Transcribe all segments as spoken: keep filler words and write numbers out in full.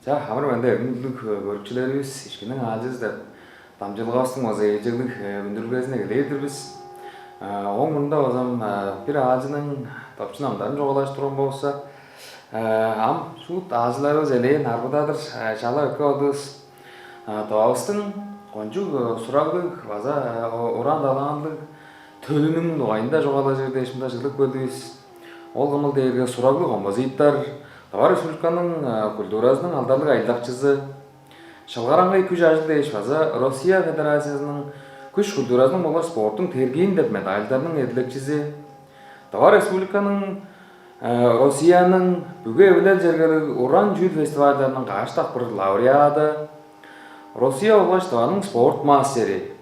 Чаа, амыр-менди, эргим хүндүлүг көрүкчүлеривис, «Ишкинниң аалчызы» деп дамчыдылгавыстың база ээлчеглиг үндүрүлгезин эгелээр-дир бис. Ооң мурнунда база бир аалчының допчу намдарын чугаалажып турган болза, ам шуут аалчыларывыс элээн арбыдадыр чалап эккеп алдывыс. Тывавыстың кончуг сураглыг база уран-талантлыг төлүнүң дугайында чугаалажыр дээш мында чыглып келдивис. Ол кымыл дээрге сураглыг композитор, Тыва Республиканың культуразының алдарлыг ажылдакчызы, шылгараңгай күш-ажыл дээш база Россия Федерациязының күш-культуразының болгаш спорттуң тергиин деп медальдарының эдилекчизи, Тыва Республиканың, Россияның, бүгү эвилел чергелиг уран чүүл фестивальдарының каш дакпыр лауреады, Россия болгаш Тываның спорт мастери,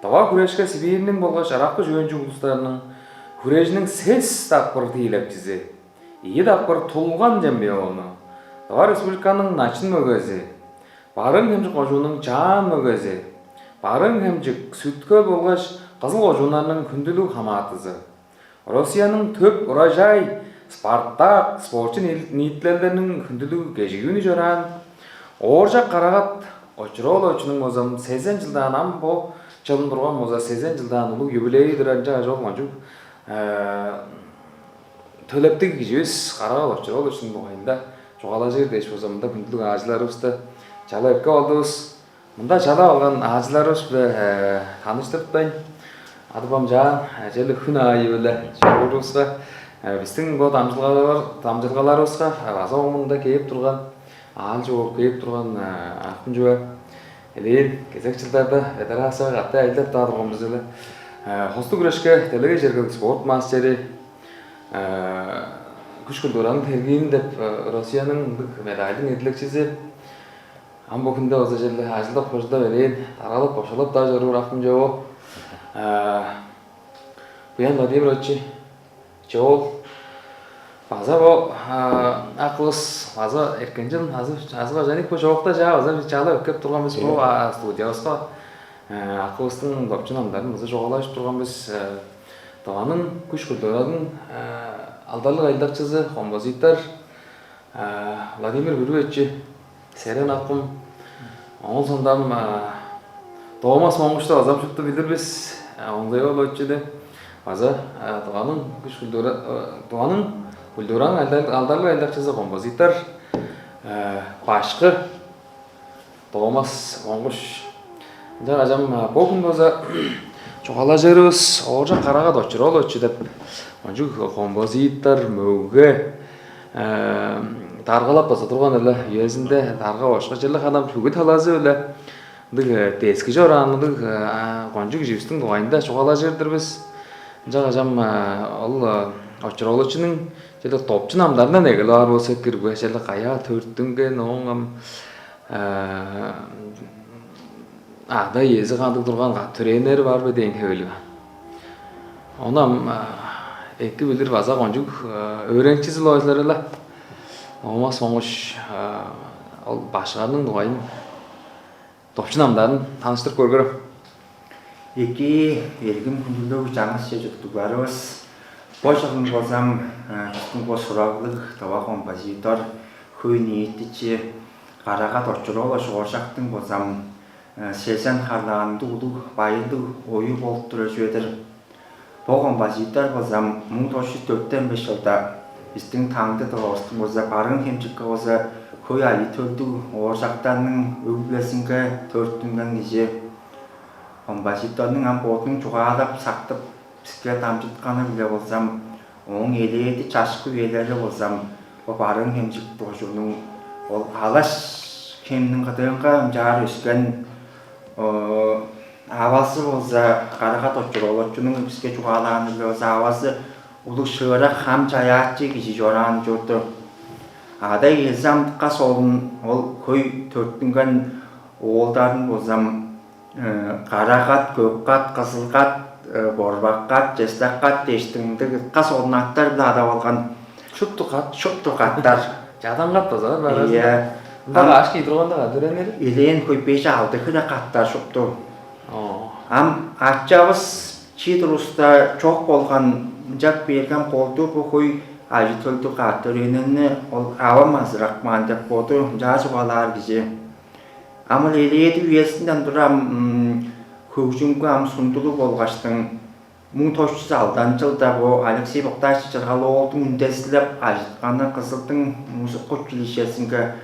Тыва хүрешке Сибирьниң болгаш ыраккы чөөн чүк улустарының хүрежиниң сес дакпыр тиилекчизи, ийи дакпыр тулган чемпиону, Тыва Республиканың начын мөгези, Барыын-Хемчик кожууннуң чаан мөгези, Барыын-Хемчик, Сүт-Хөл болгаш Кызыл кожууннарның хүндүлүг хамаатызы, Россияның төп «Урожай», «Спартак» спортчу ниитилелдериниң хүндүлүг кежигүнү чораан Ооржак Карагат Очур-ооловичиниң база сезен чылдаан, ам бо чылын турган болза сезен чылдаан улуг юбилейи-дир. Ынчангаш ол кончуг төлептиг киживис Карагат Очур-ооловичиниң дугайында чугаалажыр дээш база мында хүндүлүг аалчыларывысты чалап эккеп алдывыс. Мында чалап алган аалчыларывыс-биле таныштырыптайн, адып ам чаан, черле хүн аайы-биле чоруурувуска, бистиң бо дамчыдылгалар-, дамчыдылгаларывыска база ооң мурнунда кээп турган, аалчы бооп кээп турган акым чүве, элээн кезек чылдарда федерацияга каттай ажылдап-даа турган бис-ле. Хостуг хүрешке делегей чергелиг спорт мастери, күш-культураның тергиин деп Россияның ындыг медальдың эдилекчизи, ам бо хүнде база черле ажылдап-хожулдап, элээн даргалап-бошкалап-даа чоруур акым чүве бо. Буян Владимирович, чоол. База бо акывыс база эрткен чылын азы, азы кажан ийик бо чоокта чаа база бис чалап эккеп турган бис бо студиявыска. Акывыстың допчу намдарын база чугаалажып турган бис. Тываның күш-культураның алдарлыг ажылдакчызы, композитор Владимир Бүрүвечи Серен акым, оон соонда ам Томас Монгушту база шупту билир бис, Онзай-оол Оччуду. База Тываның күш-культура, Тываның культураның алдар-, алдарлыг ажылдакчызы, композитор, башкы Томас Монгуш. Ынчангаш ам бо хүн база чугаалажырывыс Ооржак Карагат Очур-оол Оччу деп кончуг композитор, мөге, даргалап база турган-ла, үезинде дарга-бошка, черле харын ам бүгү талазы-биле ындыг дески чораан ындыг кончуг киживистиң дугайында чугаалажыр-дыр бис. Ынчангаш ам ол Очур-оол Оччунуң черле допчу намдарындан эгелеп аар болза, кирбе, черле каяа төрүттүнген, ооң ам ада-иези кандыг турган, кандыг төрээннери бар бе дээн хевирлиг. Ону ам эки билир база кончуг өөреникчизи-ле силер-ле. Томас Монгуш, ол башкыңарның дугайын, допчу намдарын таныштырып көрүңерем. Эки, эргим хүндүлүг чаңгыс чер-чурттугларывыс, бо чылын болза ам бистиң бо сураглыг тыва композитор, хөй-ниитичи Карагат Очур-оол Очур Ооржактың болза ам сезен харлаанында улуг байырлыг ою болуп турар чүве-дир. Бо композитор болза ам муң тос чүс дөртен беш чылда бистиң таңды Тывавыстың болза Барыын-Хемчикке болза хөй айы-төлдүг Ооржактарның өг-бүлезинге төрүттүнген кижи. Композиторнуң ам бодунуң чугаалап, сактып, биске дамчытканы-биле болза ам, ооң элээди чашкы үелери болза ам, бо Барыын-Хемчик кожууннуң ол Алаш хемниң кыдыынга ынчаар өскен. Авазы болза, Карагат Очур-оол Оччунуң биске чугаалааны-биле болза, авазы улуг шыырак хам чаяачы кижи чораан чорду. Ада-иези ам дыка солун, ол хөй төрүттүнген оолдарын болза ам Карагат, Көккат, Кызылгат, Борбаккат, Честаккат дээштиң ындыг дыка солун аттар-биле адап алган. Шупту кат. Шупту каттар. Чадангат база бар. Ийе. Ында ам каш кижи турган-даа, төрээннери? Элээн хөй, беш-алды хире каттар шупту. Оо. Ам ачавыс чии туруста чок болган, ынчап бээрге ам колдуу бо хөй ажы-төлдүг каап төрээннерни ол авам азырап каан деп боду ынчаар чугаалаар кижи. Ам ол элээди үезинден тура ам хөгжүмге ам сундулуг болгаштың, муң тос чүс алдан чылда бо Алексей Боктаевич Чыргал-оолдуң үндезилеп ажытканы Кызылдың музыка училищезинге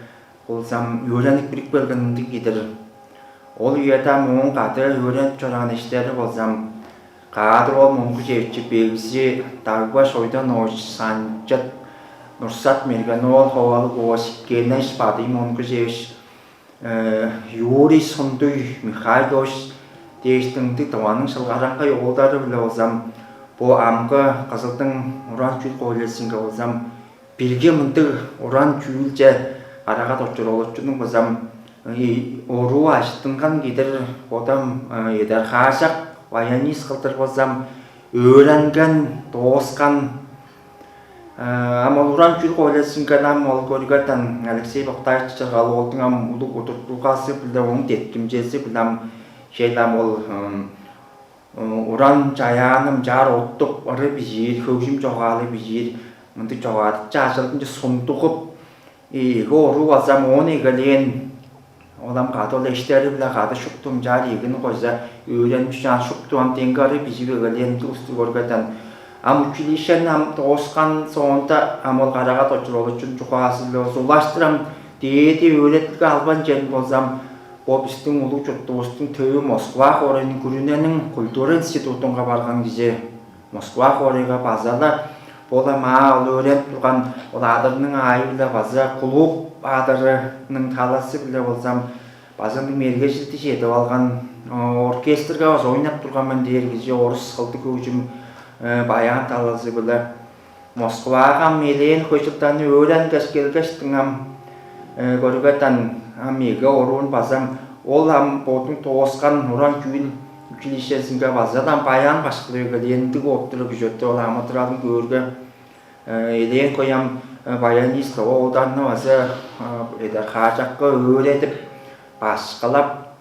болзам өөренип кирип келген ындыг кижи-дир. Ол үеде ам ооң кады өөренип чораан эштери болзам Каадыр-оол Монгушевич Бегзи, Дагбаш Ойданович Санчат, Нурсат Мерген-оол Ховалыг-оол Сиккенеш, Бадый Монгушевич, Юрий Сундуй Михайлович дээштиң ындыг Тываның шылгараңгай оолдары-биле болзам бо амгы Кызылдың уран чүүл колледжинге болзам бирги мындыг уран чүүлче Карагат Очур-ооловичиниң базам оруу ажыттынган кижи-дир. Бодам эдер хаажак баянист кылдыр болзам өөренген, дооскан. Ам ол уран чүүл колледжинге ам ол көрүгетен Алексей Боктаевич Чыргал-оолдуң ам улуг удуртулгазы-биле, ооң деткимчези-биле ам шел ам ол уран чаяанын чаар оттуп ыры бижиир, хөгжүм чогаалы бижиир мындыг чогаадыкчы ажылынче сундугуп, эге оруу базам оон эгелээн. Ол ам кады ол эштери-биле кады шупту ынчаар эгини койза өөренмишаан, шупту ам деңге ыры бижип эгелээн улусту көргеден. Ам училищени ам дооскан соонда ам ол Карагат Очур-ооловичиниң чугаазы-биле улаштыр ам дээди өөредилге албан черин болзам бо бистиң улуг чуртувустуң төвү Москва хоорайның Күрүнениң культура институтунга барган кижи. Москва хоорайга база-ла болам аа ол өөренип турган ол адырның аайы-биле база клуб адырының талазы-биле болзам база ындыг мергежилди чедип алган, оркестрге база ойнап турган мен дээр кижи, орус кылдыг хөгжүм баян талазы-биле. Москвага ам элээн хөй чылдарны өөренгеш келгештиң ам көргеден ам эге оруун базам ол ам бодуң дооскан уран чүүл училищезинге база-ла ам баян башкылап эгелээн ындыг оттура күжөттү ол амыдыралын көөрге, элээн хөй ам баянист оолдарны база эдер хаажакка өөредип, башкылап,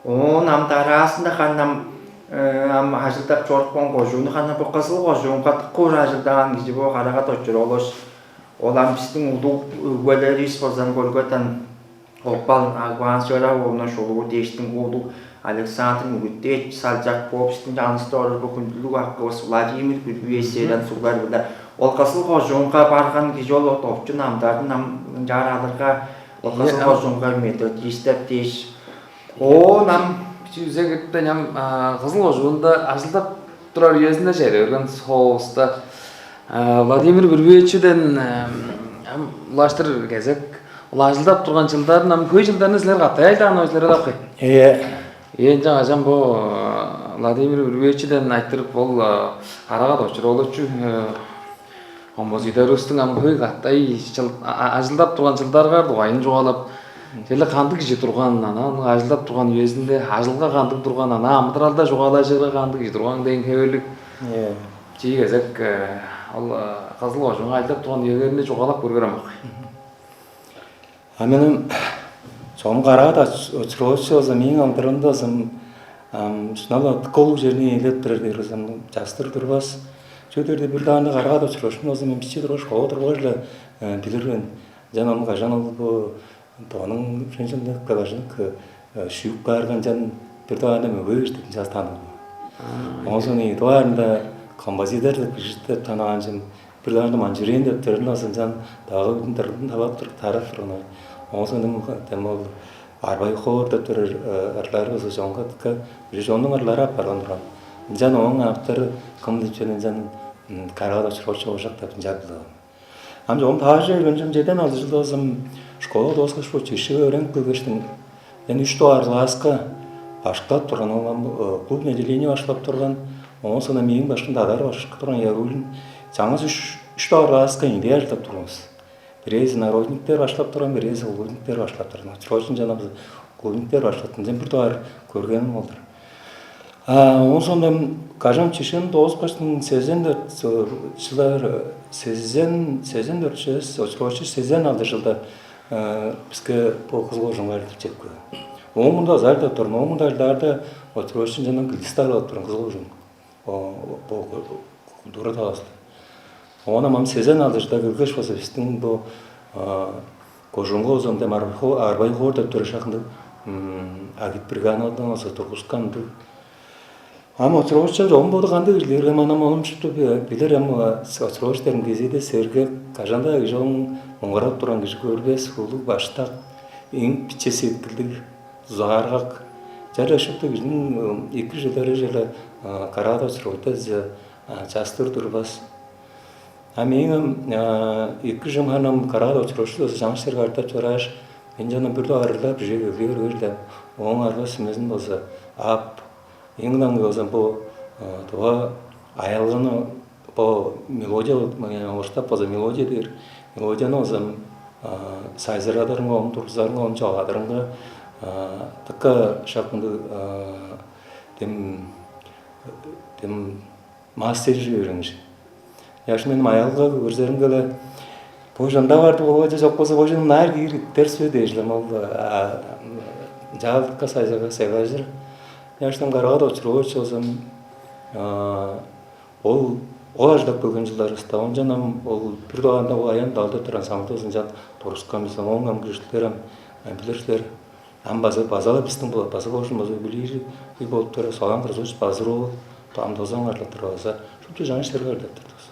оон ам дараазында ханнам ам ажылдап чорупкан кожууну ханнам бо Кызыл кожуунга дыка ур ажылдаан кижи бо Карагат Очур-оолович. Ол ам бистиң улуг өгбелеривис болза көргөтен Опал Агван Чырык-ооловна Шулуу дээштиң улуг Александр Мүгүтээч Салчак бо бистиң чанывыста орар бо хүндүлүг акывыс Владимир Күрбүевич Серен суглар-биле ол Кызыл кожуунга барган кижи ол допчун амдарын ам ынчаар алырга ол Кызыл кожуунга методистеп дээш Оон ам чүзегиттен ам Кызыл кожуунда ажылдап турар үезинде чеде берген соовуста Владимир Бүрбүечүден ам улаштыр кезек ол ажылдап турган жылдарын ам хөй жылдарны силер катай айлаан ойлар алапкы. Ээ. Ээн чаңажам бу Владимир Бүрбүечүден айтырып ол арага дочур олучу Композиторувустуң ам хөй катай чыл- а- а- ажылдап турган чылдаргаар дугайын чугаалап, черле кандыг кижи турган, анаа ажылдап турган үезинде ажылга кандыг турган, анаа амыдыралда чугаалажырга кандыг кижи турган дээн хевирлиг Э, чии кезек э, ол э, кызыл кожуунга ажылдап турган үелеринде чугаалап көргерем ак. А менен чогум караат очуруучу болза мээң амыдыралымда болза ам шынап-ла дыка улуг черни ээлеп турар дээр болза частыр турбас. Чүге дээрде бир даанда караат очуруушум болза мен бичии тургаш, кого тургаш-ла билир мен. Ынчан ам кажан ол бо тооның френчинде калажынып шүүп каарга ынчан бир даанда мөге бижиттиг ынчаас таанып. Оон соң дугаарында композитор деп кижи деп танаан чым бир даанда манчырыйын деп төрүн алзынчан дагы бүдүн дыргын талап туруп тарап турган. Оон соң дем ол арбай хоор деп турар ырлары база чонга дыка бир чоннуң ырлары апарган турган. Ынчан ооң автору кым деп чүве ынчан караат очуруп чогужак деп ынчап билген. Ам чогум таажы өлүнчүм чеден алды чылдавызым школа дооскаш бо чиршиге өөренип келгештиң мен үч дугаар класска башкылап турган ол ам клубный отделение башкылап турган. Оон соң мээң башкым дадар башкы турган Ярулин чаңгыс үч үч дугаар класска индиге ажылдап турганбыз. Бирээзи народниктер башкылап турган, бирээзи клубниктер башкылап турган. Очуруучун жанабыз клубниктер башкылап турган. Бир дугаар көргеним ол-дур. А оон соонда кажан чешен доозупкаштың сезен дөрт чылдар сезен сезен дөрт чүвес очуруучу сезен алды жылда биске бо кызыл кожуңга илип чепкен. Оон мурда азар деп турун, оон мурда айлаарда очуруучун жандан кылдыстар алып турган кызыл кожуң. Бо культура талаасында. Оон ам сезен алды чылда келгеш база бистиң бо кожуунга болза мындай арбай хоор деп турар шагында агитбригададан база тургускан ындыг. Ам Очурович чогум боду кандыг кижи дээрге, ам ону шупту билир, ам Очурович дээрге кезээде сергек, кажан-даа кижи ону муңгарап турган кижи көрбес, улуг баштак, эң биче сеткилдиг, дузааргак. Черле шупту кижиниң эки чүвелери черле Караат Очуровичтен частыр турбас. А мээң ам эки чүвем харын ам Караат Очурович болза чаңгыс черге ажылдап чорааш, мен чонум бир дугаарында бижээ өгү берген-дир. Ооң арга-сүмезин болза ап, эң ылаңгыя болза бо тыва аялганы, бо мелодия, орустап болза мелодия дээр, мелодияны болза сайзырадырынга, ону тургузарынга, ону чогаадырынга дыка шак ындыг дем дем мастерже өөренгеш. Чаш мен аялга көрзерим келе, бо чонда барды болгай же чок болза, бо чон мынаар киир иттер сүү дээш-ле ол. Чаалдыкка сайзага сегажыр. Чаш мен Караат Очурович болза, ол ол ажылдап келген чылдарывыста, оон чон ам ол бир дугаарында ол аян далда турган самдыызын чан турускан бис, оон ам кириштилер ам билир силер. Ам база база-ла бистиң база болчун база юбилейи болуп турар Солаан Кыргысович Базыр-оол, ам дозаңар-ла турар база шупту чаңгыс черге ажылдап турдувус.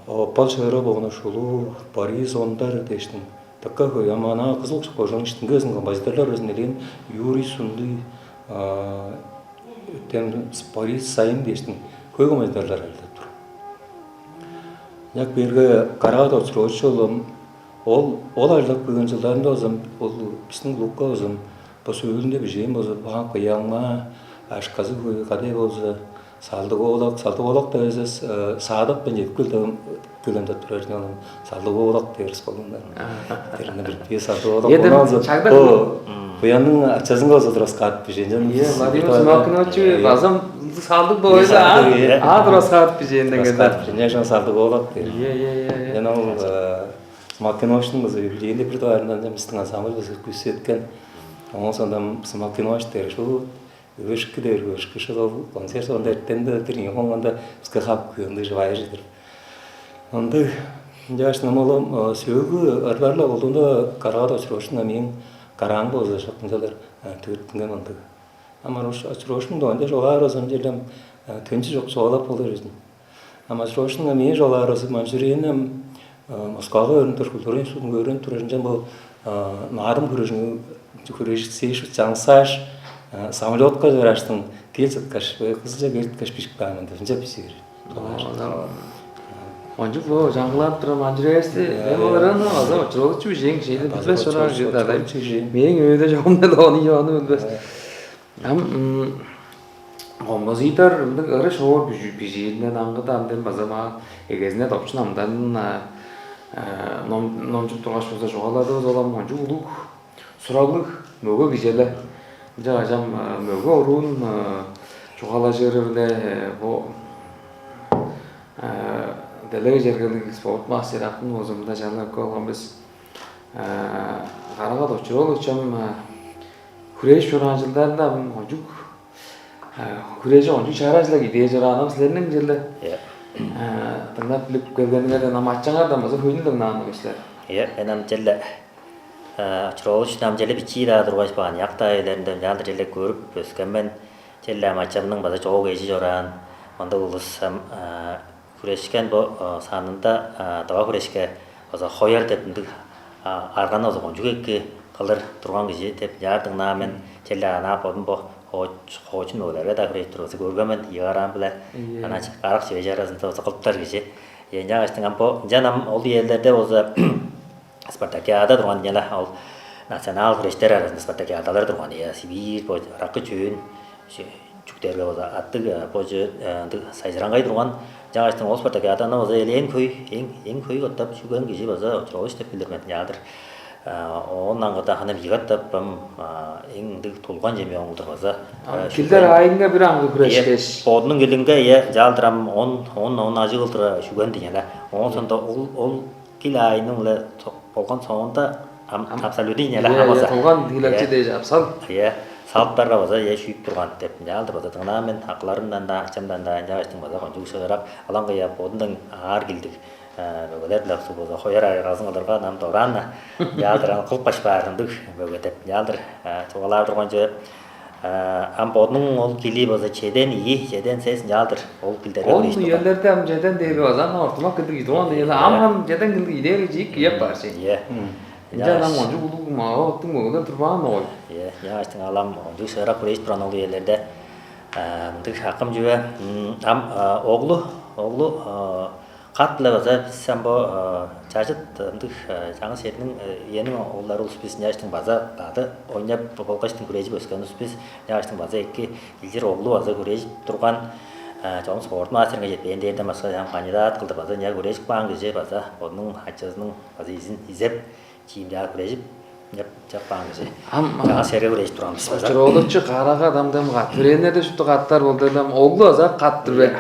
Опал Шыырап ону шулуу, Борис Ондар дээштиң дыка хөй. Ам анаа Кызыл кожууннуң иштинге безин композиторлар безин элээн Юрий Сундуй, тем Борис Сайын дээштиң хөй композиторлар ажылдап тур. Ынчап кээрге Караат Очурович ол ол ол ажылдап келген чылдарында болза, ол бистиң клубка болза, бо сөөлүнде бижээн болза, баан кыяңма, ашказы хөй кадай болза, салдыг оолак, салдыг оолак деп эвес, саадап бен чедип келдим келген деп турар чүве, салдыг оолак дээрис болган. Терни бир бие салдыг оолак. Эдем болган болза, чагдыр. О, буянның ачазынга болза турас каат бижээн. Е, Владимир Смокинович базам салдыг болза, а турас каат бижээн деген да. Бижээн салдыг оолак дээр. Е, е, е. Мен ол Макиновичтиң база юбилейинде бир дугаарында бистиң ансамбль база күзеткен. Оон соонда Макинович дээр шуут өшкү дээр, өшкү шуут ол концерт соонда эртенде бир ийи хонганда биске хап кыынды байыр чыдыр. Ындыг. Ынчааш намалам сөөлгү ырларла болдугунда Караат Очуровичтиң мээң караам болза шак ынчалар тыырттынген ындыг. Ам Очуровичтиң доонча чугаалаар ынчалам төнчү чок чугаалап болур ийин. Ам Очуровичтиң мээң чугаалаар манчүрээни Москвага өөрүнүп тур, культура институтунга өөрүнүп тур, ынчан бо наадым хүрежиң хүрежип сээш чаңсааш, самолетка чорааштың кел чыткаш, кызылча кел чыткаш бижип каан мен деп ынча бижи берген. Кончуг бо жаңгылаап турар манчүрээсти мен олараны база Очурович бижээн кижиге билбес чораан кижи да. Мээң өөде чогум-даа ону ону билбес. Ам композитор ындыг ыры шоор бижииринден аңгыда ам дем база маа эгезинде допчун амдан номчуп тургаш болза чугааладывыс, ол ам кончуг улуг сураглыг мөге кижи-ле. Ынча кажам мөге оруун чугаалажыры-биле бо делеге чергелиг спорт мастери акын болза мында чалап калган бис. Карагат Очур-оолович ам хүрээш чораан чылдарында ам кончуг хүрээже кончуг чараш-ла кидээр чораан ам силерниң черле дыңнап билип келгениңерден ам ачаңардан база хөйнү дыңнаан силер. Ийе, мен ам черле Очур-ооловичти ам черле бичии-даа тургаш баан, ыяк-даа эйлеринде ынчаалдыр черле көрүп өскен мен. Черле ам ачамның база чоок эжи чораан, мындыг улус ам хүрешкен бо санында дыва хүрешке база хояр деп ындыг арганы база кончуг эки кылыр турган кижи деп ынчаар дыңнаан мен. Черле анаа бодум бо хоочун мөгелерге-даа хүрежип тургузу көрген мен ийи караам-биле. Анаа карак чивеш аразында база кылыптар кижи. Ынчангаштың ам бо ынчан ам ол үелерде болза спартакиада турган дийин-не, ол национал хүрештер аразында спартакиадалар турган, ийе, Сибирь, бо ыраккы чөөн чүктерге болза аттыг бо чөөн ындыг сайзыраңгай турган. Чаңгаштың ол спартакиаданы база элээн хөй, эң эң хөй катап шүүген кижи база Очур-оолович деп билир мен. Ядыр оон аңгыда ханам ийи катап ам эң ындыг тулган чемпион кылдыр база. Килдер аайынга бир аңгы хүрешкеш, бодунуң килинге, ийе, ынчаалдыр ам он он он ажыг кылдыр шүүген дийин-не. Оон соонда ол ол кил аайының-ла болган соонда ам абсолютный дийин-не, ам база тулган килерчи дээш абсал. Ийе. салыптарга база, э, шүүп турган деп ынчалдыр база дыңнаан мен. Акыларымдан-даа, ачамдан-даа ынчааштың база кончуг шыырак, ылаңгыя бодундан аар килдиг, э, мөгелер-биле суг база хояр аргазын кылдырга, ам дораан-на ынчалдыр ам кылып каш баар ындыг мөге деп ынчалдыр, э, чугаалаар турган чүве. Э, ам бодунуң ол кили база чеден ийи, чеден сес ынчалдыр ол килдерге. Ол үелерде ам чеден дээри база ам ортумак килдиг ийдир, оон дегенде ам, ам чеден килдиг идээр чиик киеп баар чей. Ийе. Ынчан ам кончуг улуг мага оттуң мөгелер турбаан огой. Ийе, ынчааштың алам кончуг шыырак хүрежип турган ол үелерде, а, мындыг акым чүве, м, ам, а, оглу, оглу, а, кат-биле база бис ам бо, а, чажыт, мындыг, а, чаңгыс черниң, а, үениң оолдары улус бис, ынчааштың база бады ойнап болгаштың хүрежип өскен улус бис, ынчааштың база эки илчир оглу база хүрежип турган, а, чогум спорт мастеринге четпээн дээрден башка, ам кандидат кылдыр база ынча хүрежип каан кижи, база бодунуң ачазының база изин изеп, чиимдеге хүрежип, чап, чап каан кижи. Ам, чаңгыс черге хүрежип турган бис база. Очур оолучу карага адам дем кат. Тренерде шупту каттар болду элем. Оглу база кат-тыр бе?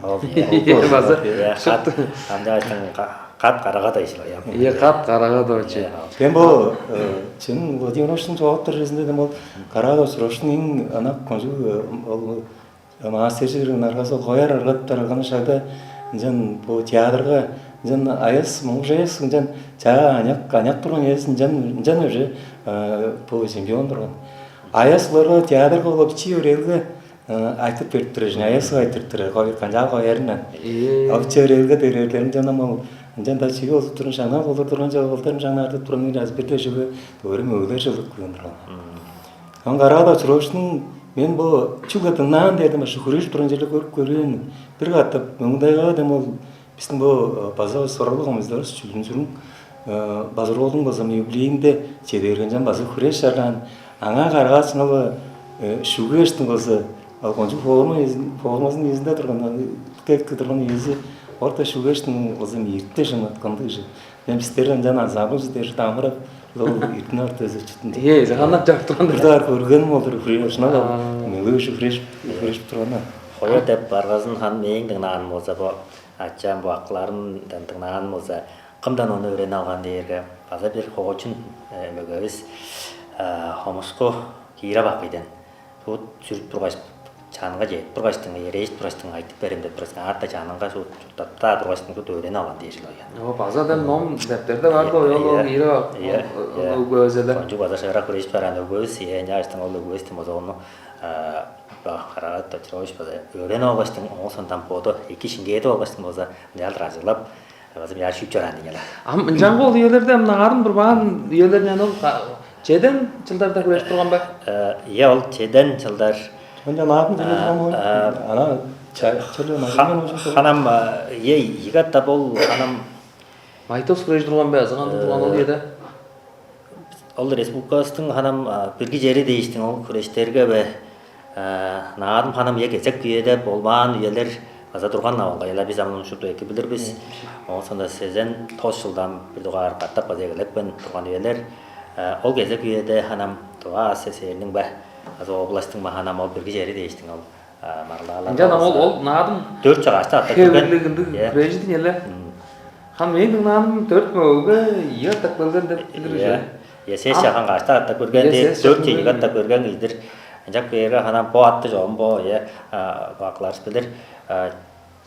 Ол, ийе, база. Ийе, кат. Ам чааштың кат карага дайшыл аян. Ийе, кат карага дойчу. Ийе, ол. Дем бо, э, чын Владимировичтиң чогуп турар чүвезинде дем ол карага очур оолучуң эң ынак кончуг, э, ол Ам аас-чежир ынаргазы ол хояр ыргап тарыган шагда, ынчан бо театрга, ынчан Аяс, Монгуш Аяс, ынчан чаа аныяк, аныяк турган Аяс, ынчан, ынчан уже, а, бо чемпион турган. Аяс оларга театрга ол бичии өрээлге, а, айтып берип турар, Аяс айтып турар, хой-, канчаар хоярындан. Ээ. Ол бичии өрээлге дээрерлерин ынчан ам ол, ынчан-даа чиги болзуп турган, шаңнал болур турган чоп, олдарын шаңнаартып турган, азы бир-ле чүве, өөрүм өөлер чылдып кыын турган. Мм. Аңгы арага-даа чуруушкун, мен бо чүгле дыңнаан дээрден башка хүрежип турган черле көрүп көрбээн мен. Бир катап Мөңгүн-Тайгага дем ол бистиң бо, э, база Соралыг Омзаларывыс Чүлдүн-Сүрүң, э, Базар-оолдуң база юбилейинде чеде берген чон база хүреш чарлаан. Аңаа карагааш, ынчан ол, э, шүгүрештиң база, ол кончуг форма, формазының үезинде турган, аны кепке турган үези, орта шүгүрештиң база мииртте шынап кандыг кижи. Мен бистер ынчан ансамбль чүдер дамырап, ол иртин артызы чүттүн. Ээ, ханап чап турган. Бир даар көргеним ол-дур, хүреш, шынап ол. Аа. Мөге кижи хүреш, хүреш турган. Хояр деп баргазын хан мээң дыңнаан болза, бо ачам, бо акыларымдан дыңнаан болза, кымдан ону өөренип алган дээрге, база бир хоочун, э, мөгевис, э, Хомушку Кира бакыйдан. Шуут сүрүп тургаш, чанынга чедип тургаштың, эрежип тургаштың, айтып берем деп тургаштың, аарта чанынга шуут чурттап-даа тургаштың, шуут өөренип алган дээш-ле ыян. О, база дем ном дептерде бар да, ол, ол Кира, ол өгбевис эле. Кончуг база шыырак хүрежип чораан өгбевис, ийе, ынчааштың ол өгбевистен база ону, а, ба, Карагат Петрович база өөренип алгаштың, оон соондан боду эки шиңгээдип алгаштың база мынчалдыр ажыглап, база мынчаар шүүп чораан дийин-ле. Ам ынчангы ол үелерде ам Наадым турбаан үелеринен ол ка-, чеден чылдарда хүрежип турган бе? Э, ийе, ол чеден чылдар. Ынчан Наадым чеден чылдар. Ана ча-, чылы ха-, Наадым ужун турган. Ханам, э, ийе, ийиги катап ол ханам Майтос хүрежип турган бе, азы кандыг турган ол, э, үеде? Ол республикавыстың ханам, а, бирги чери дээштиң ол хүрештерге бе, а, Наадым ханам ийе кезек үеде болбаан үелер база турган-на болгай-ла, бис ам ону шупту эки билир бис. Мгм. Оон соонда сезен тос чылдан бир дугаар катап база эгелепкен турган үелер. А, ол кезек үеде ханам Тыва АССР-ниң бе, азы областың бе ханам ол бирги чери дээштиң ол, а, маргылдаалар. Ынчан ам ол, ол Наадым дөрт чагашты аттап келген. Хевирлиг ындыг, э, хүрежи-дир ийин-ле. Мм. Хан мээң дыңнааным дөрт мөгеге ийи катап келген деп билир. Ийе. Ийе, сес чаган кашты катап көрген, дөрт чейни катап көрген кижи-дир. Ынчап кээрге, ханам бо атты чогум бо, ийе, а, бо акыларыс билир. А,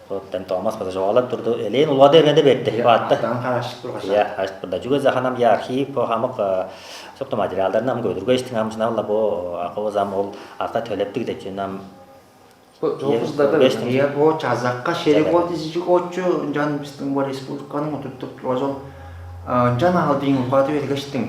бо дем Томас база чугаалап турду. Элээн улгады бергенде берди бо атты. Аттан харашып тургаш. Ийе, харашып турда. Чүге дизе ханам, ийе, архив, бо хамык, а, шупту материалдарын ам көдүргештиң, ам шынап-ла бо акывыс ам ол атка төлептиг деп чүвени ам Бо чогум чылдарда бештиң. Ийе, бо чазакка шериг ол дизижик отчу, ынчан бистиң бо республиканың удуртуп турган ол, а, ынчан алдыйын улгады бергештиң.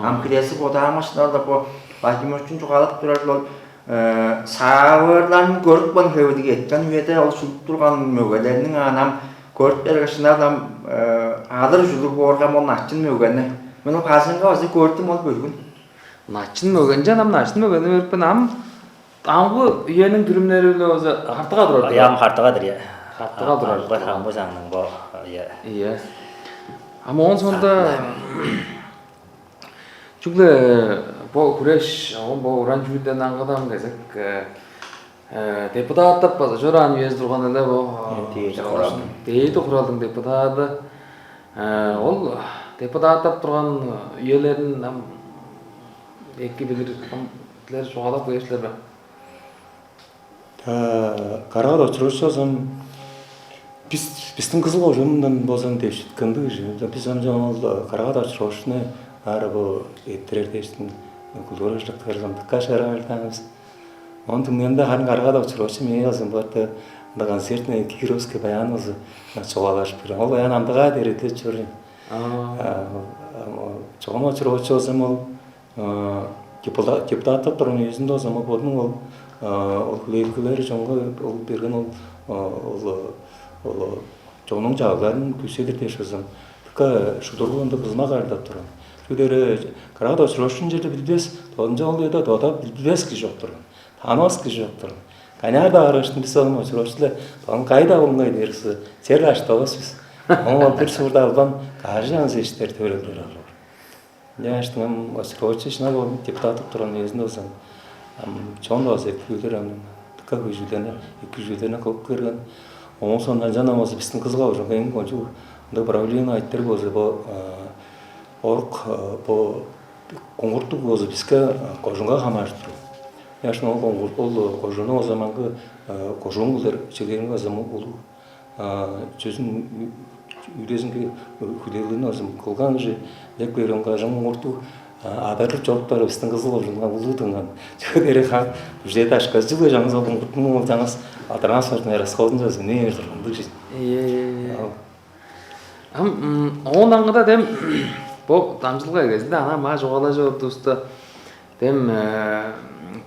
Ам кирээзи бодаамашнарда бо Владимировичтиң чугаалап турар ол, э, саавырларын көрүпкен хевирлиг эткен үеде ол шудуп турган мөгелерниң аан ам көрүп бергеш, ынаар ам, э, алыр ужурлуг боорга, ол начын мөгени. Мен ол бажыңга база көрдүм ол бөлгүн. Начын мөге, ынчан ам начын мөгени көрүпкен ам. Амгы үениң дүрүмнери-биле болза, хартыга турар. Ам хартыга-дыр, ийе. Хартыга турар. Амгы, амгы чаңның бо, ийе. Ийе. Ам оон соонда чүгле бо хүреш, оон бо уран чүүлден аңгыда ам кезек, э, э, депутаттап база чораан үези турган эле бо. Э, дээди хуралдың. Дээди хуралдың депутаты. Э, ол депутаттап турган үелерин ам эки билир, ам Силер чугаалап кээр силер бе? Карагат Очурович болза, бис бистиң Кызыл кожуундан болза девишип кылдыг кижи. Бис ам чон ол Карагат Очуровични ары бо эрттирер дээштиң культура ажылдакчылары ындыкка шыырак ажылдаан бис. Оон түңнелинде харын Карагат Очурович меңээ болза бо ында концертный Кировский баян болза чугаалажып берген. Ол баян амдыгаа дээри эдилеп чоруур. Чогум Очурович болза ол депутаттап турган үезинде болза бодунуң ол ол хүлээлгелери чонга ол берген ол ол ол чоннуң чагыгларын күүседир дээш болза дыка шудургу ындыг кызмак ажылдап турган. Чүге дээрге Карагат Очуровичин черле билбес, Тодунче ол үеде Тода билбес кижи чок турган, танывас кижи чок турган. Каняар-даа баргаштың бис ону Очурович-биле Тодун кайда болгай дээрзивисти черле аштавас бис. Оон ол бир суурда албан кажы янзы иштер төрелдер алыр. Ынчангаштың ам Очурович шынап ол депутаттап турган үезинде болза ам чон база эки чүүлдер ам дыка хөй чүүлдерни, эки чүүлдерни кылып көрген. Ооң соонда ынчан ам болза бистиң Кызыл кожуунга эң кончуг ындыг проблема айтырыг болза бо орук бо куңгуртуг болза биске кожуунга хамаарыштыр. Ынчангаштың ол куңгурт ол кожууну болза маңгы кожуун кылдыр чегээринге болза улуг чүзүн үрезинге хүлээлгени озун кылган кижи деп көрүн кажан мурту адарлып чоруптар бистиң Кызыл кожуунга улуу дыңнан. Чүге дээрге хан уже дашказчы бе жаңыз ол муртун ол жаңыз адырган сортун расходун жазы не ындыг кижи. Ие. Ам оон аңгыда дем бо дамчылга эгезинде ана маа чугаалажып ордувуста дем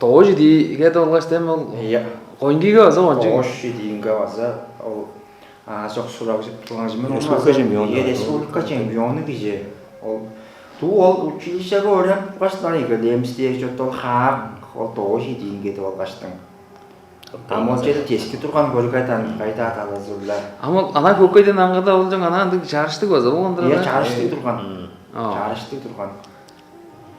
доо чидииге да болгаш дем ол Ийе. Коңгиге база ончуг. Доош идиинге база ол аажок сурагжып турган кижи мен Республика чемпиону. Республика чемпиону кижи. Ол туу ол училищеге өөренип тургаш, ана иге демис дээр чорду ол хаак ол доош идиинге деп алгаштың. Ам ол черде тески турган көргөтан кайда талазы-биле. Ам ол ана көкөйден аңгыда ол жон ана ындыг чарыштыг база болгон Иә, турар. Чарыштыг турган. Чарыштыг турган.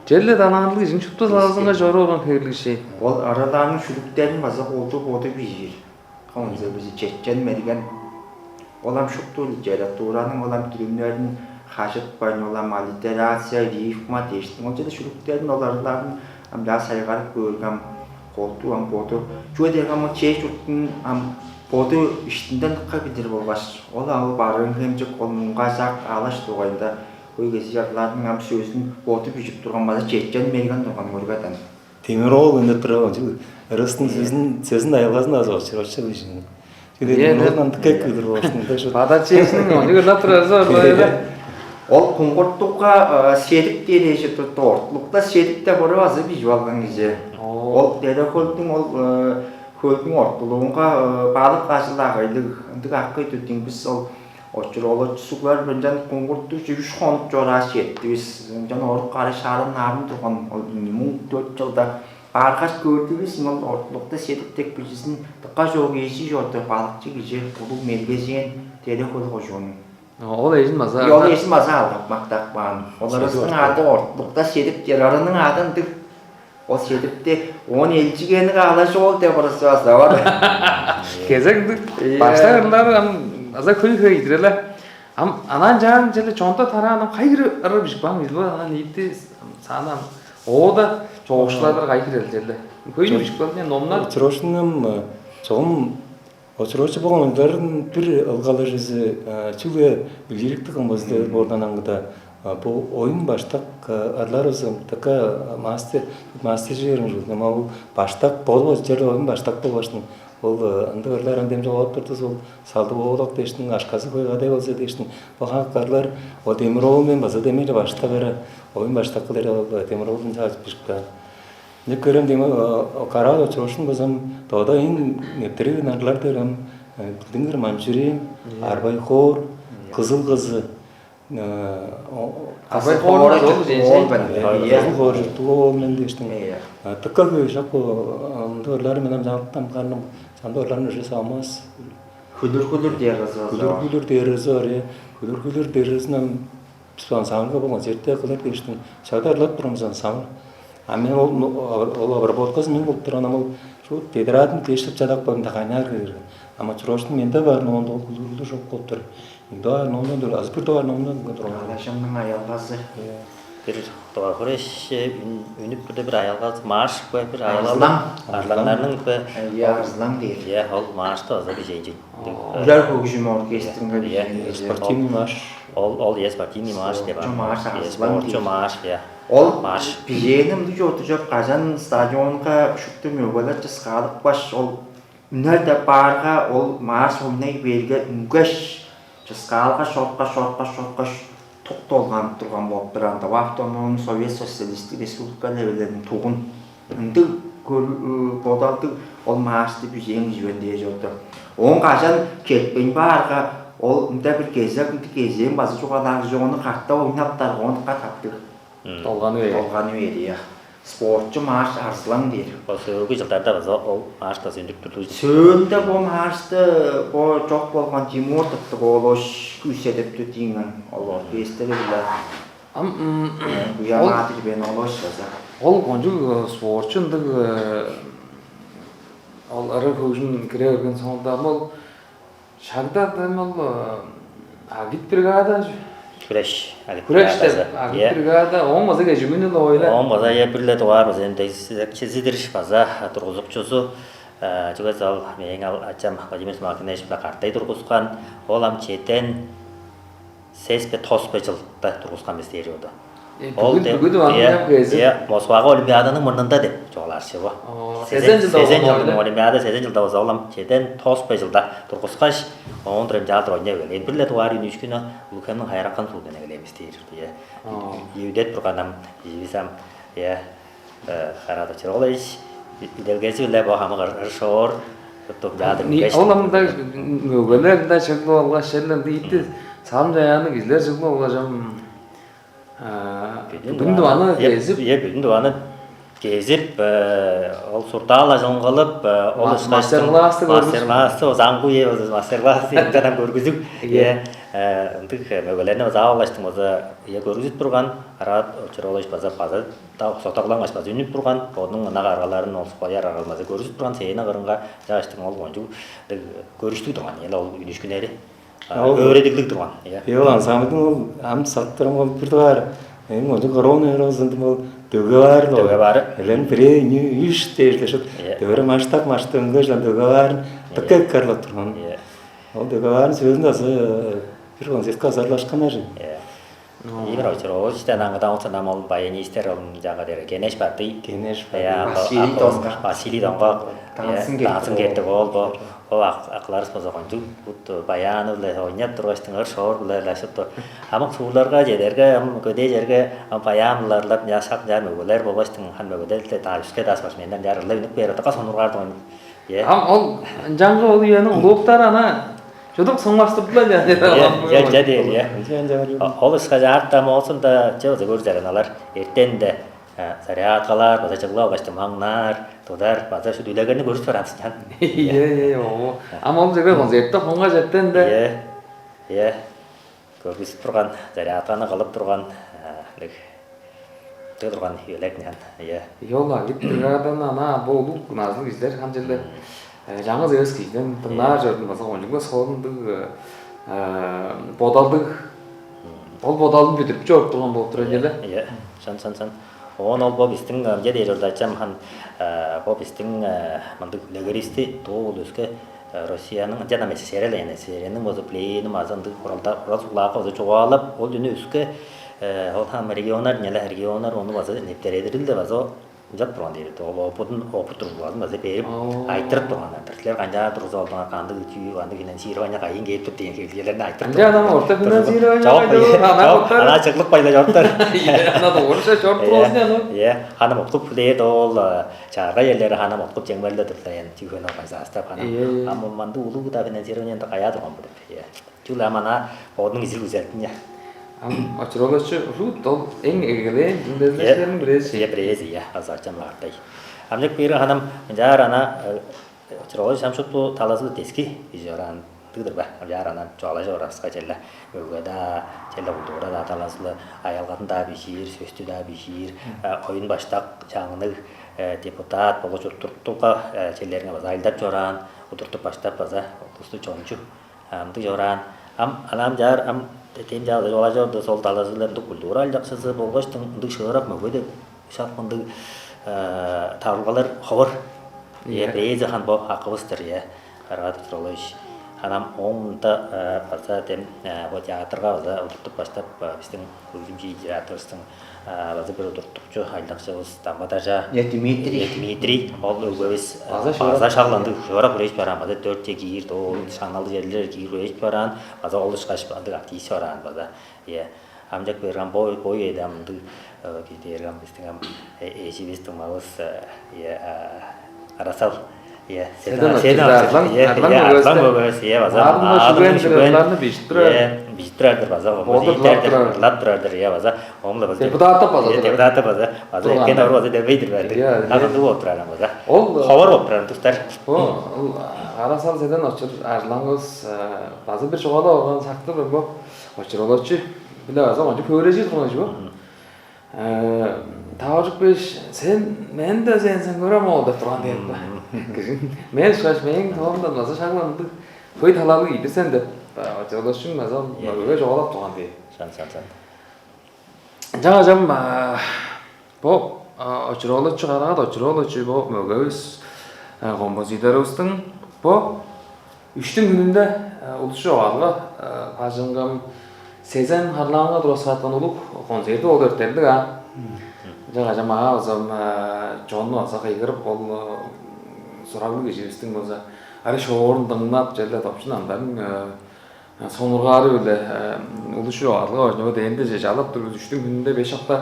Черле данаанлыг ижин чупту салазынга чору болган хевирлиг ши. Ол араларның шүлүктерин база колду боду бижир. Конза бижи четчен мерген. Ол ам шупту литератураның ол ам дүрүмнерин хажытпайн, ол ам аллитерация, рифма дээштиң. Ол чеде шүлүктерин ол араларын ам даа сайгарып көөргем колду ам боду. Чүге дээрге ам чээ чурттун ам боду иштинден дыкка билир болгаш, ол ам барыын хемчик ол муңгажак алаш дугайында Хөй кезии чарлаадың ам сөзүн боду бүжүп турган база четчен мерген турган көргөтен. Демир оол үнүп тура чүг ырыстың сезин сезин аялгазын азып очур очча бижиң. Чүге Демир оол андыкка кылдыр болушунда шу. Бада чээшин ону ырлап турарза орлойлар. Ол куңгуртукка седик дээрээжи турду ортулукта седик деп ырып азы бижип алган кижи. Ол Терехөлдүң ол хөлдүң ортулуунга балык ажыл агайлыг ындыг аккый дүрдүң бис ол Очур ол очусуглар мынчан куңгуртуг чүгүш хонуп чорааш четтивис. Ынчан орук кара шаарын наарын турган ол ийи муң дөрт чылда бааргаш көөрдүвүс ол ортулукта седип дег бижизин дыка чоок эжи чорду балыкчы кижи улуг мелгежээн тере хөл кожуунуң. Ол эжин база Ол эжин база алдап мактап каан. Оларыстың ады ортулукта седип дер арының ады ындыг Ол седипти оон элчигени каалажып ол деп ырызывас авар. Кезек ындыг Ийе. Баштар ырлар ам аза хөй хөй идиреле. Ам анаан чаан черле чонда тараан ам кайгыр ыры бижип каан билбе анан ийти саанам оода чогушулардар кайгыр элчеле. Хөйнү бижип калды номнар. Чырошунум чогум Очуруучу болган уругларын бир ылгалажызы чүгле лириктиг кылбазы боордан аңгыда бо оюн баштак арларывызга мастер мастер чээрин чүрдү. Ма ол баштак болбос черле оюн баштак болбаштың ол ындыг ырлар ам демче оот турдус ол салдыг оолак дээштиң ашказы кой кадай болза дээштиң бо хак арлар ол демир оол мен база демейли баштак ара оюн баштак кылыр ол демир оолун чаажып бижип каан. Ынча көрем дээм караал очуруушун базам доодайын нептерии нарлар дээрем билдиңер манчуриим, арбай хоор, кызыл кызы, арбай хоор ол кызыл хоор журттуг ол мен дээштиң. Тыкка күйөшөк бу ындырлары менен жаңылыктан карным чамдырларын уже салмас. Хүлүр хүлүр дээр кызы. Хүлүр хүлүр дээр кызы бар, хүлүр хүлүр дээр кызынан Бис ансамбльга болган зерттээ кылыр дээштиң чагда ырлап турган бис ансамбль. А мен ол ол обработказын мен кылып турган ам ол шул тетрадын кештип чадап калдым да кайнаар кирген. Ама чуроштун менде бар номунда ол кулдуруглуг чок болуп тур. Мында бар номундан тур, азы бир дугаар номундан турган. Алашымның аялгазы. Бир дугаар хүреш үнүп турда, бир аялга марш бе, бир аялга. Арзылаң. Арзылаңнарның бе. Э, я, арзылаң дээр. Я, ол маршты база бижээн чүл. Ужар хөгжүм оркестринге бижээн. Спортивный марш. Ол, ол я, спортивный марш деп. Спортчу марш, арзылаң спортчу марш, я. Ол марш. Бижээни ындыг чорду чоп, кажан стадионга шупту мөгелер чыскаалып каш, ол үнер деп баарга, ол марш ойнай бээрге үнгеш, чыскаалга шорткаш, шорткаш, шорткаш, тук долганып турган болуп турган-даа. Ооң автономнуг Совет Социалистик Республика левелерин тугун. Ындыг көр-, ы, бодалдыг ол маршты бижээн кижи мен дээш олду. Оон кажан кетпейн баарга, ол ында бир кезек, ындыг кезээн база чугаалаар кижи ону катап ойнаптар, ону катаптыг. Долганы бээр. Долганы бээр, я. Спортчу марш арзылаң дээр. Бо сөөлгү чылдарда база ол маршты үндүрүп турду. Сөөлүнде бо маршты бо чок болган Тимур Тыптык оолович күүседип тур дийин, ол оркестри-биле. Ам, м, Э, Буян ол, Адырбен оолович база. Ол кончуг, э, спортчу ындыг, э, ол ыры хөгжүм кире берген соонда, ам ол шагда ам ол, э, агитбригада, хүреш, хүреш деп, агитбригадазы. Агитбригада, ооң база кежигүнү-ле ойла. Ооң база, э, бир-ле дугаар база эндегчизи-дир база, тургузукчузу, э, чүге дизе ол мээң ал-, ачам Владимир Смоктинович-биле кады тургускан, ол ам чеден сес бе, тос бе чылда тургускан бис дээр чорду. Э, ол бүгү, де-, бүгү Тываның, э, кезип. Э, Москвага Олимпиаданың мурнунда деп чугаалаар чүве бо. Оо, сезен, сезен чылда, сезен болган чылдың ойла. Олимпиада, сезен чылда болза, ол ам чеден тос бе чылда тургускаш, оон тура ынчалдыр ойнап эгелээн. Бир-ле дугаар үнүүшкүнү Улуг-Хемниң Хайыракан суурдан эгелээн бис дээр чорду, э. Оо. Ивидет бурган ам, ивис ам, э, Э, Карат Очур-оолович, идилгези-биле бо хамык ыр-, ыр-шоор туттуп, чаадыр. Ни, үнгеш, ол амда мөгелер ында чыглып алгаш, черле ында итти салым-чаяанныг кижилер чыглып алгаш, ам, а, бүдүн, бүдүн Тываны, Тываны, э, кезип, э, бүдүн Тываны кезип, э, ол суртаал ажылын кылып, э, ол ма-, ышкаш мастер-классты көргүзүп. Мастер-классты, озаңгу, э, мастер-классты ынчадан көргүзүп, э, э, ындыг, э, мөгелерни база алгаштың база, э, көргүзүп турган, Карат Очур-оолович база, база Та-, сотаглаңгаш база үнүп турган, бодунуң ынак аргаларын ол сугаяр аргаларын база көргүзүп турган, сцена кырынга чааштың ол кончуг дег көрүштүг турган, ийе, ол үнүшкүннери, а, ол өөредиглиг турган, ийе. Ийе, ол ансамбльдың ол ам сактырым ол бир дугаар, эң кончуг коронавирус ындыг ол дөге баар ол. Дөге баары. Элен бирээ, үш дээрлешип, ийе, дөре маштап, маштап үнгеш, дөге баарын, ийе, дыка эккарлап турган. Ийе. Ол дөге баарын сөзүн база бир концертке азарлашканнар. Ийе. Ивар Очур-ооловичтен аңгыда болза, ам ол баянистер, ол чаңга дээрге Кенеш Батый. Кенеш Батый. Э, Василий Донгак. Василий Донгак. Э, Даңзын Даңзын Кертик. Кертик ол бо. Ол ак-, акыларыс болза кончуг бут баяны-биле ойнап тургаштың, ыр-шоор-биле-ле шупту. Хамык суурларга чедерге, ам көдээ черге, ам баян-биле ырлап, ынчаар шак ынчаар мөгелер болгаштың, хан мөгелер-ле даа үске даа спортсменнер ынчаар ырлап үнүп кээр, дыка сонуургаар турган. Э. Ам ол ынчангы ол үениң улуг уруглары ана чудук соңмастырдылар, ча, э, ча, ча дээр, э. Ынчан ча. О-, ол ышкаш артта моосунда чыгызы көрүзерин алар. Эртенде, э, зарядкалар, база чыглып алгаш, маңнаар, тудар, база шуут үлегерни көрүп барамыз, чан. Ийе, ийе, оо. Ам ол черге концертте хонгаш эртенде. Ийе, ийе. Көргүзүп турган, зарядканы кылып турган, э, дег. Дыгырган үелер ынчан, ийе. Ийе, ол агитбригаданы ана бо улуг назылыг кижилер хан черле, э, чаңгыс эвес кижиден дыңнаар чордум база, кончуг-ла солун-дур, э, бодалдыг. Ол бодалын бүдүрүп чоруп турган болуп турар ийе, черле. Ийе, шын, шын, шын. Оон ол бо бистиң, ынча дээр чорду ачам хан, э, бо бистиң, э, мындыг үлегеривисти дуу улуска Э, Россияның, ынчан ам СССР-ле, яны СССР-ниң болза пленум азы ындыг хуралда, хурал суглаакка база чугаалап, ол үеде өске, э, ол ам регионнар, ынча-ла регионнар ону база нептередирил-даа база ынчап турган дээр. Ол опытын, опыт тургузуп база берип, оо, айтырып турганнар-дыр. Силер канчаар тургузуп алдыңар, кандыг чүү, кандыг финансирование кайын кээп тур дээн хевирлерни айтырып. Ынчан ам турган. Орта финансирование чок, кайда ийе, бар? Ана чок, боттары. Ана чыглып кайда чоруптар. Ийе, ана догурша чоруп турган ол. Ийе, ханам уткуп билээр ол, э, чагырга черлери ханам уткуп чемгерлеп тур-ла, яны чүвени организастап, ана. Ийе, ийе. Ам мында улуг-даа финансирование каяа турган бо деп. Ийе. Чүгле ам ана бодунуң изиг күзелдин, ийе. Ам Очур-оолович, шуут ол эң эгелээн, ийе, хүндезиглериниң бирээзи. Ийе, бирээзи, ийе, азарчан баардай. Ам чек бири ханам ынчаар ана, э, Очур-оолович ам шупту талазы-биле дески кижи чораан дыдыр бе? Ам чаар ана чугаалажып орарывыска, черле мөге-даа, черле культура-даа талазы-биле аялгазын-даа бижиир, сөстү-даа бижиир, э, оюн-баштак, чаңныг, э, депутат болгаш удуртукчулга, э, черлеринге база ажылдап чораан, удуртуп-баштап база улусту чончу, э, ындыг чораан. Ам, ана ам чаар, ам Тем чаалдыр олажорда сол талазыларында культура алчакчызы болгаштың ындыг шыырак мөге деп шак мындыг тавылгалар ховар. Е, бээзи хан бо акывыстыр, е, Караат Петрович. Анам оңунда база тем бо театрга база удуртуп баштап, биздин хөгжүмчү театрыбыздың база бир удуртукчу айлакчыбыз Дамбадажа Дмитрий. Дмитрий, ол өгбевис база шыырак. База шагландыг шыырак үрээш бараан, база дөртче киир доо шаңналдыг черлер киир үрээш бараан, база ол ышкаш ындыг артист бараан база. Е, амчак берген бой бой эдам ындыг кидерган биздин ам эжибиз дуңмавыс. Е, Арасал. Е, Седан Седан Ачырда Ачырда, Арлан, е, Арлан е, Арлан Мөбес. Мөбес, е, база Аарынга аадын шүгендир, шүген. Ырларны бишип турар. Е, бишип турар-дыр база, ону Ырлап ийдер-дир, турар. Ырлап турар-дыр, е, база. Омла база. Депутаттап база Е, турар. Депутаттап база. База Тур эткен аңда. Авыр база демейдир бе. Е, е. Ага ду болуп турар база. Ол ховар болуп турар тустар. Бо, ол Арасал Седан Очур Арлангыз база бир чугаалап алган сактыр бе бо. Очур олочу биле база ончу көөрежи турган чүве. Э, Таваржык беш, сен мен да сен сен көрем ол деп турган дээр да. Кижи мен ышкаш мээң тоомдан база шагландыг хөй талалыг ийди сен деп, чыылышчың база мөгеге чугаалап турган дээр. Сан сан сан. Жана жам бо очуроолучу караат очуроолучу бо мөгевис композиторубуздуң бо үштүң хүнүндө улусчу оваалга бажыңгам сезен харлаанга тураскааткан улуг концерти ол өрттелдиг а. Жага жамаа базам чонну база кыйгырып ол сураглыг киживистиң болза ари шоорун дыңнап черле допчун амдарын сонургаары биле улусчу оваалга бажыңга дээнде же жалап тур үштүң хүнүндө беш шакта.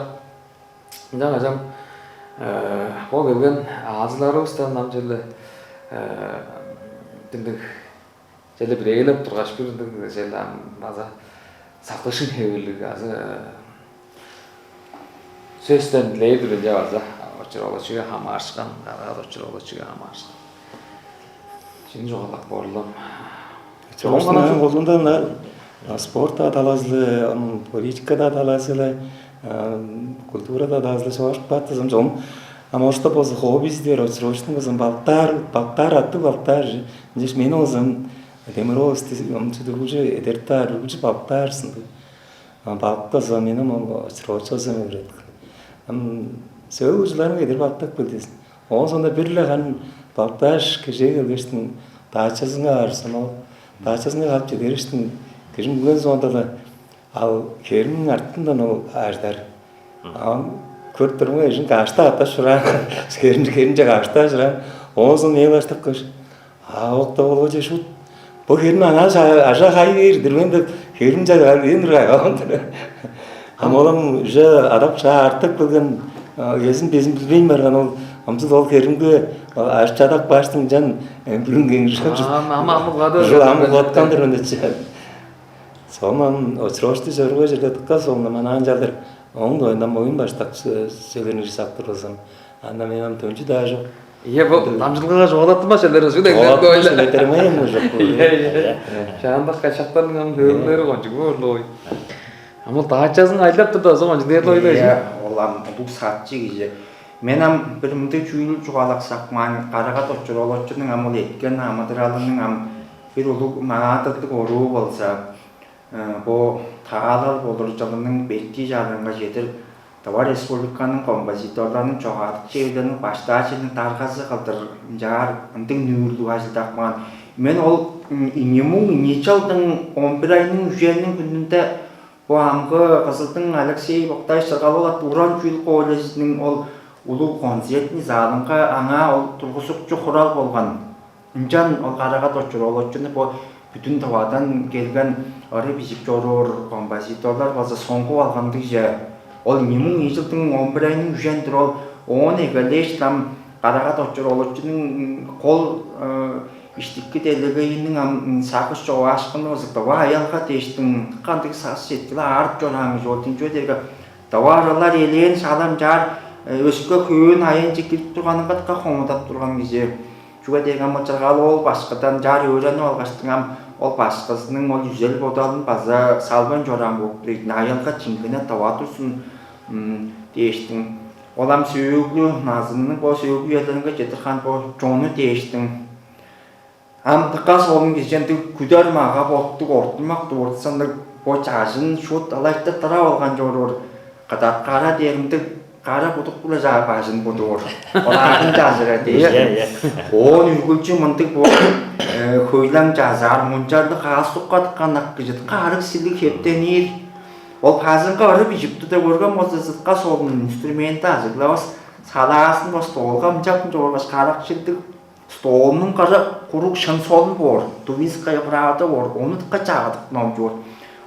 Ынчан кажам бо келген аалчыларывыстан ам черле дындыг черле бирээлеп тургаш бир ындыг черле ам база сактышын хевирлиг азы сөстен дилээр бир ынча база очур олочуга хамаарышкан, караат очур олочуга хамаарышкан. Чүнү чугаалап борлам? Чогум Чогум ана колунда спорт адалазылы, политика адалазылы, культура адалазылы чогашып кааттызым чогум. А может болза хоббиздер, очурочтун болза балыктаар, балыктаар аттыг балыктаар. Ынчаш мени болза демировости чудугулчу эдертаар, угулчу балыктаарсың. Балыктаза мени очурочоза мөөрөт. Сөөл ужуларың эдер балыктап келдизин. Оон соонда бир-ле харын балыктааш кежээ келгештиң даачазынга аарсан ол даачазынга калып чедериштиң кижиң үген соонда-ла ал хериниң артындан ол ажыдар. Ам көрүп турумга эжин каашта каташ чураан, херинче херинче каашта чураан. Оон соң мээң баштап кыш. А окта болче шут. Бо херин ана ажа хай бээр дирбен деп херин чагар ээн ыргай калган. Ам олам уже адап шаа артып келген, өзүн безин билбейн барган ол амсыз ол херимге аш чадак баштың жан эмбүрүн кеңжип Ам ам ам кады. Жыл ам каткандыр ынча. Сонун очурошту чорууга черге тыкка сонун манаан чалдыр оң доюндан моюн баштак сөленир сактыр болсам, анда мен ам төнчү даа жок. Ие бу дамчылгага жоолаттынмас элер ужу деген Оолаттын ойлар. Сөйлетериме эми жок. Ие ие. Шаандак качактарның ам хөөлүннери кончугу орлой. Амыл даачазын айлап турда озо кончуг дээрле ойлой. Ие, ол ам улуг сатчы кижи. Мен ам бир мындыг чүүл чугаалаксак маан карагат очур ол очурнуң ам ол эткен амыдыралының ам бир улуг маадырлыг оруу болза, бо таалал болуржалының бетти чарыынга чедир Тыва Республиканың композиторларының чогаадыкчы эвилелиниң баштаачының даргазы кылдыр ынчаар ындыг нүүрлүг ажылдап каан. Мен ол Инимуң Иничалдың он бир айның үженниң хүнүнде бо амгы Кызылдың Алексей Боктаевич Сыргалыылат уран чүүл колледжиниң ол улуг концертный залынга аңаа ол тургузукчу хурал болган. Ынчан ол карагат очур ол очуну бо бүдүн Тывадан келген ыры бижип чоруур композиторлар база соңгуп алган дигже ол Нимуң ийи чылдың он бир айның үжен-дир ол оон эгелээш-ле ам карагат очур ол очунуң кол иштики делегейиниң ам сагыш човаашкыны база Тыва аялга дээштиң кандыг сагыш сеткили аарып чораан кижи ол динчүве дээрге Тыва аралар элээн шаламчаар өске хөөн айынче кирип турганынга дыка хомудап турган кижи. Чүге дээрге ам ычыргал ол башкыдан чаар өөренип алгаштың ам ол башкызының ол үзел бодалын база салбайн чораан болуп тур ийин. Аялга чиңгине тыва турзун дээштиң. Ол ам сөөлгү назынының бо сөөлгү үелеринге чедир хаан бо чону дээштиң. Ам дыка солун кижи ындыг күдер мага боттуг ортунмак дууртсанныг Бо чажын шуут ылайтыр тырап алган чоруур, кыдат кара дээрим дег, кара будук-биле чаа бажын будуур. Оларның чажырар дээш. Ийе, ийе. Оон үргүлчү мындыг бо хөйлең чазаар, мунчарлыг каас сукка тыккан ак кижи дыка арыг силиг хептенир. Ол бажынга ырып ижип тур деп көрген болза, сыткан солун инструменти ажыглавас, салаасын бо столга мынчап чоргаш, карак шилдиг столунуң кыры куруг шын солун боор, Тувинская правда боор, ону дыка чагыдып номчуур.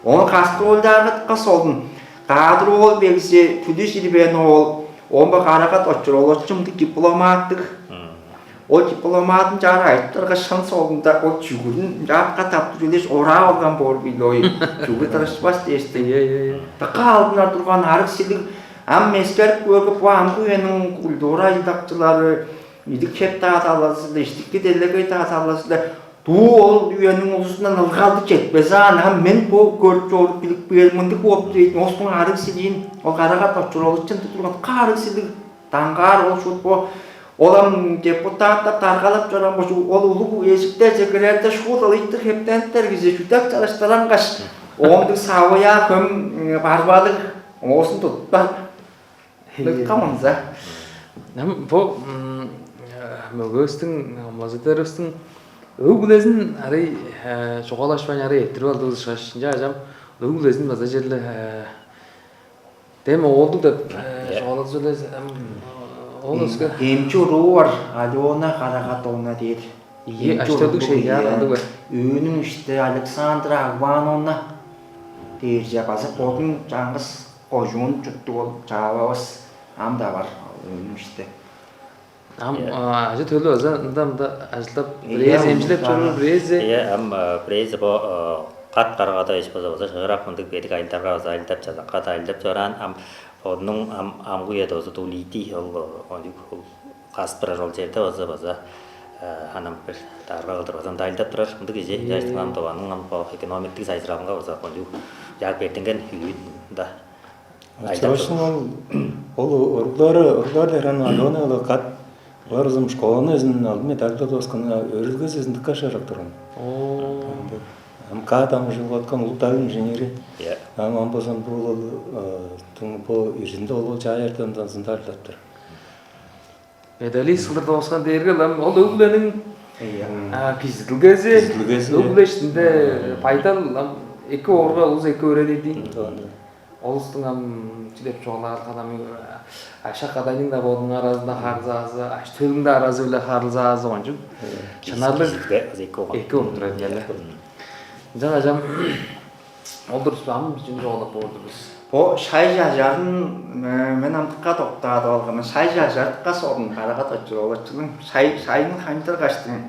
Ону кастрольдаарга дыка солун, кадыр оол бегизи, Түлүш Ирбен оол, оон бо Карагат Очур-оолович мындыг дипломаттыг. Ол дипломатын чаар айтырга, шын соонда ол чүгүрүн чаапка таптып үлеш ораа алган боор билой. Чүгү тырышпас дээштиң. Ийе, ийе, ийе. Дыка алдынар турган арыг силиг, ам эскерип көөрге, бо амгы үениң культура ажылдакчылары, идик хеп-даа талазы-ла, иштики делегей-даа талазы-ла, дуу ол үениң улузундан ылгалдыг четпес аан. Ам мен бо көрүп чоруп билип кээр мындыг болуп дейт. Ооң арыг силиин, ол Карагат Очур-оолович ындыг турган, дыка арыг силиг. Даңгаар ол шуут бо, ол ам депутаттар даргалап чораан болчук, ол улуг эжиктерже кирерде шуут ылыйтыр хептениптер кижи чүдек чалаштарангаш, оомдуг савыяа хөм барбалыг оозун тудуптар. Дыка мынза. Ам бо мөгөөстүң, мазыдырывыстың өг-бүлезин арай чугаалашпайн арай эрттирип алдывыс ышкаш, ынча ажам өг-бүлезин база черле Дем оолдуг деп чугаалап сөйлээш, ам ол өске. Эмчи уруу бар, Алена Карагатовна дээр. Ийи аштадыг шейге андыг бе? Өөнүң ишти Александра Агвановна дээр же база бодун чаңгыс кожуун чуттуг ол чаававыс ам-даа бар, өөнүң ишти. Ам ажы-төлү база ында-мында ажылдап, бирээзи эмчилеп чоруур, бирээзи. Ийе, ам бирээзи бо кат каргада эш база база шыырак мындыг бедик айылдарга база айылдап, чазакка-даа айылдап чораан. Ам бодунуң ам амгы үеде база тулийди ол, ол касып турар ол черде база база анам бир дарга кылдыр база ында айылдап турар. Мындыг кижи чаштың ам дыванның ам бо экономиктик сайзыралынга база кончуг яап бердинген үлүүн ында. Чоошун ол, ол уруглары, уруглар дээрен Алена-ла кат. Олар ызым школаны өзүн алдын медальга доскан, өрүлгези өзүн дыка шарап турган. Оо. Ам кат ам ужуп аткан улуг дагым инженери. Ам ам базан бу ол тың бу иржинде ол чаа эрден данзында арлаптыр. Медалист кылдыр дооскан дээрге ам ол өглениң кижизидилгези, кижизидилгези өглештинде байдал ам эки оорга улус эки өөредир дейн. Олустуң ам чилеп чугаалаар кадам ашак кадайның да бодунуң аразында харылзаазы, аш төлүң да аразы биле харылзаазы кончуг. Шынарлыг эки болуп турар эле. Ынчан ажам ол дурус ам чүнү чугаалап боор-дур бис. Бо шай чажарын мен амдыкка доктаадып алганы, шай чажардыкка сорун карагат очуруп алачылым. Шай шайын ханчыргаштың.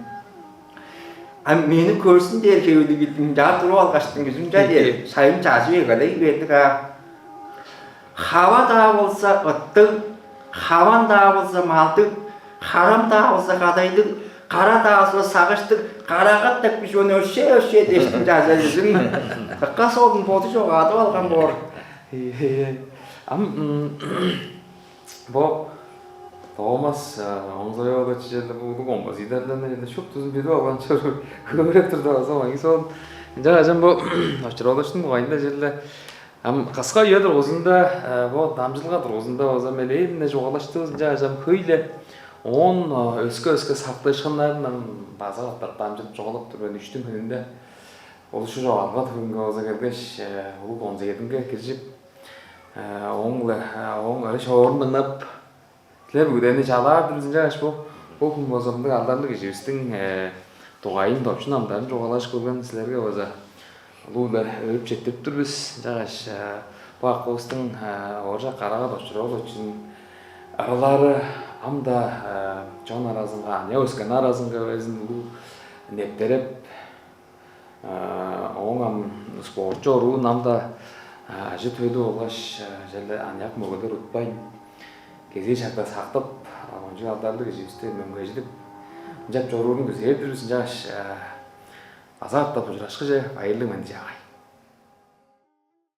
А мени көрсүн дээр хевиди билдим. Чаа туруп алгаштың үзүнче дээр шайын чажып эгелей бердик а. Хава-даа болза ыттыг, хаван-даа болза малдыг, харам-даа болза кадайлыг, кара-даа болза сагыштыг, карагат деп кижи ону өршээ-өршээ дээштиң чажа чүзүн. Дыка солун боду чогаадып алган боор. Ам бо Томас оңзой ода чижелде бууду композиторларны эле шуптузун билип алган чоруур хөөреп турду база оң сон. Ынча кажан бо очур олуштун бугайында черле ам кыска үе тургузунда бо дамчылга тургузунда база мелээрине чугаалаштывыс ынча кажан хөйле оон өске өске сактыышкыннарын ам база катап дамчылып чугаалап тур мен үштүң хүнүнде олушу чогаарга түгүнгө база келгеш улуг концертинге киржип ооң-ла ооң ыры шоорун дыңнап силер бүгүдени чалаар-дыр ынчангаш бу бу хүн бозумдуг алдарлыг киживистиң дугайын допчун амдарын чугаалаш көрген силерге база улуу-ла өөрүп четтирип тур бис. Ынчангаш бу акывыстың ооржак карага дочуруул үчүн ырылары ам-да чон аразынга аныяк өскен аразынга безин улуу нептереп ооң ам спортчу оруун ам-да ажы-төлү болгаш черле аныяк мөгелер утпайн кезээ шагда сактып кончуг алдарлыг киживисти мөңгежидип ынчап чоруурун күзээр-дир бис ынчангаш база катап ужурашкыже байырлыг менди чаагай.